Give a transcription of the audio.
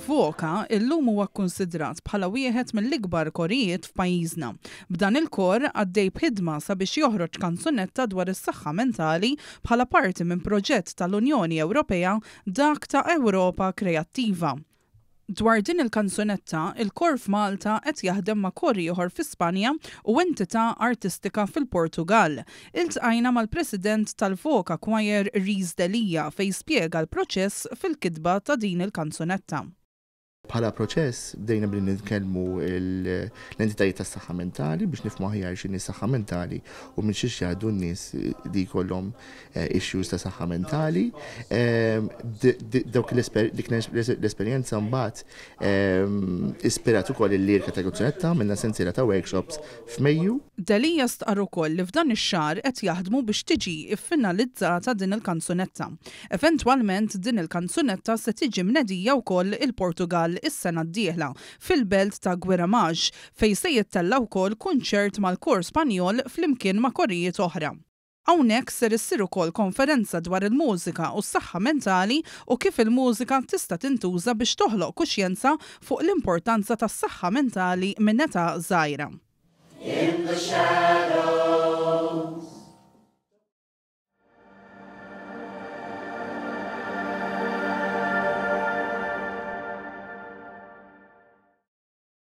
Voca illum huwa kkunsidrat bħala wieħed mill-ikbar korijiet f'pajjiżna. B'dan il-kor għaddej b'ħidma sabiex joħroġ kanzunetta dwar is-saħħa mentali bħala parti minn proġett tal-Unjoni Ewropea dak ta' Ewropa Kreattiva. Dwar din il-kanzunetta, il-kor f'Malta qed jaħdem ma' kor ieħor fi Spanja u entità artistika fil-Portugall. Iltqajna mal-President tal-Voca Choir Rhys Delia fejn spjega l-proċess fil-kitba ta' din il-kanzunetta. Bħala proċess bdejna billi nitkellmu l-entitajiet tas-saħħa mentali biex nifhmu aħjar x'inhi s-saħħa mentali u minn xiex jgħaddu n-nies li jkollhom issues ta' saħħa mentali. Dawk dik l-esperjenza mbagħad ispirat ukoll il-lirika ta' kanzunetta minna sensiela ta' workshops f'Mejju. Delia stqarr ukoll li f'dan ix-xahar qed jaħdmu biex tiġi ffinalizzata din il-kanzunetta. Eventwalment din il-kanzunetta se tiġi mnedija wkoll il-Portugall is-sena d-dieħla, fil-belt ta' Guiramaj, fejn se jittella' wkoll kunċert mal-kor Spanjol flimkien ma' korijiet oħra. Hawnhekk ser issir ukoll konferenza dwar il-mużika u s-saħħa mentali u kif il-mużika tista' tintuża biex toħloq kuxjenza fuq l-importanza tas-saħħa mentali minn età żgħira. In the shadow.